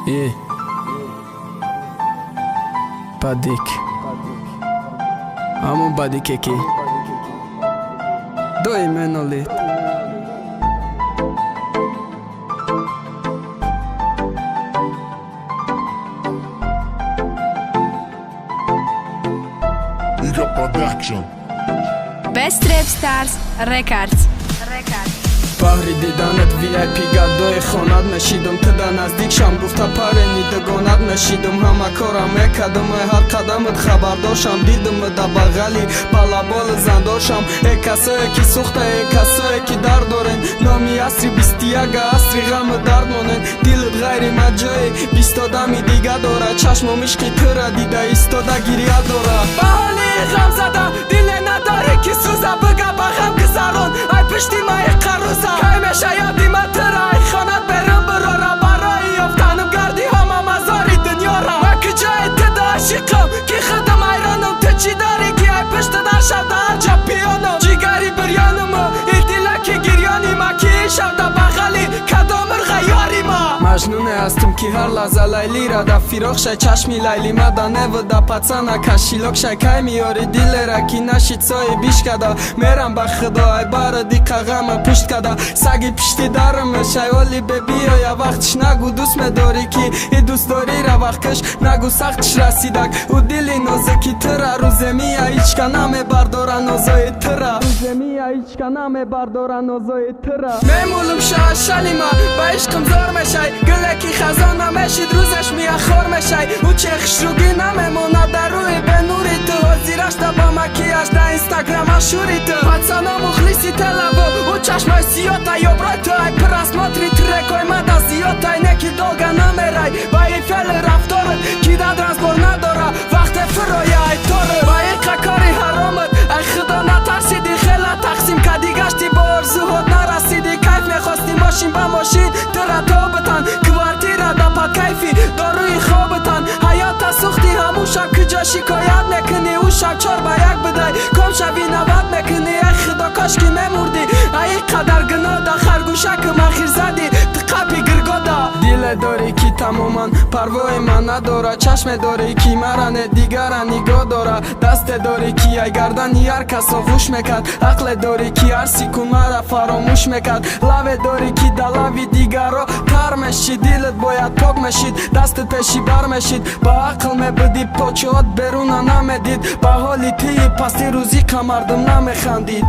Е бадик, ҳамон бадике, ки доим менолид. Iga Production. Best Rap Stars Records. Records. Баҳри диданат VIP гадои хонат мешидум, ту да наздик шам гуфта парени дугонат мешидум. Ҳама корам мекардум, ай ҳар қадамат хабардоршам, дидум да бағали балаболи зандоршам. Э касое ки сӯхта, э касое ки дард дорен, номи асри 21-а асри ғаму дард монен. Дилат ғайри ма ҷои 20 одами дига дора, чашму мишқи тура дида истода гирья дора. Ба ҳоли ғамзада диле надорӣ ки сӯза, бига ба ғам гузарон ай пишти маи қаруза. Кай меша ёди ма тура ай хонат берун бирора, барои ёфтанам гарди ҳама мазори дунёра. Ма куҷои ту да ошиқам, ки худам ҳайронам, ту чӣ дорӣ, ки ай пишти дар шаб да ҳар ҷо пиёнам? Ҷигари бирёнуму и дила ки гирёни ма, ки ишаб да бағали кадом мурға ёри ма. Маҷнуне ҳастум, ки ҳар лаҳза Лайлира да фироқ шай, чашми Лайли ма да неву да пацана кошелёк шай. Кай меёри дилера, ки нашид сои бишкада? Мерам ба худо, ай бара диқа ғама пушт када, саги пишти дарам мешай. Оли бебиёя вақтиш нагу дӯст медорӣ, ки и дӯстдорира вақткаш нагу сахтиш расидак. Ӯ дили нозуки тура рӯземия ҳичка намебардора нозои тура, рӯземия ҳичка намебардора нозои тура. Мемулум шаашалима, ба ишқим зор мешай, гуле ки хазон намешид, рӯзаш мияхор мешай. Ӯ чехшругӣ намемонад дар рӯи бенури ту, ҳозирашта ба макияж да инстаграма шури ту. Пацано мухлиси телаву ӯ чашмои сиётай, ёброй ту ай просмотри трекой мада зиётай. Неки долго намерай ба и феъли рафторат, ки дад разбор надора вақте фуроя ай торы. Ба иқа кори ҳаромат ай худо натарсиди, хела тақсим кади гашти, бо орзуҳот нарасиди. Кайф мехости мошин ба мошин тура тобитан, квартира да под кайфи доруи хобитан. Ҳаёта сӯхти ҳамун шаб, куҷо шикоят мекунӣ? Ӯ шаб 4 ба 1 бидай, ком шави навад мекунӣ. Ай худо, кошки мемурдӣ, ай ин қадар гуноҳ да харгӯшакам ахир задӣ ту қапи гиргода. Диле дорӣ, ки тамоман парвои ман надора, чашме дорӣ, ки мара не дигара нигоҳ дора, дасте дорӣ, ки ай гардани ҳар кас оғӯш мекард, ақле дорӣ, ки ҳар секунд мара фаромӯш мекард, лаве дорӣ, ки да лави дигаро тар мешид. Дилат бояд пок мешид, дастат пеши бар мешид, ба ақл мебудӣ, почоат беруна намедид. Ба ҳоли тии пасти рӯзиқа мардум намехандид.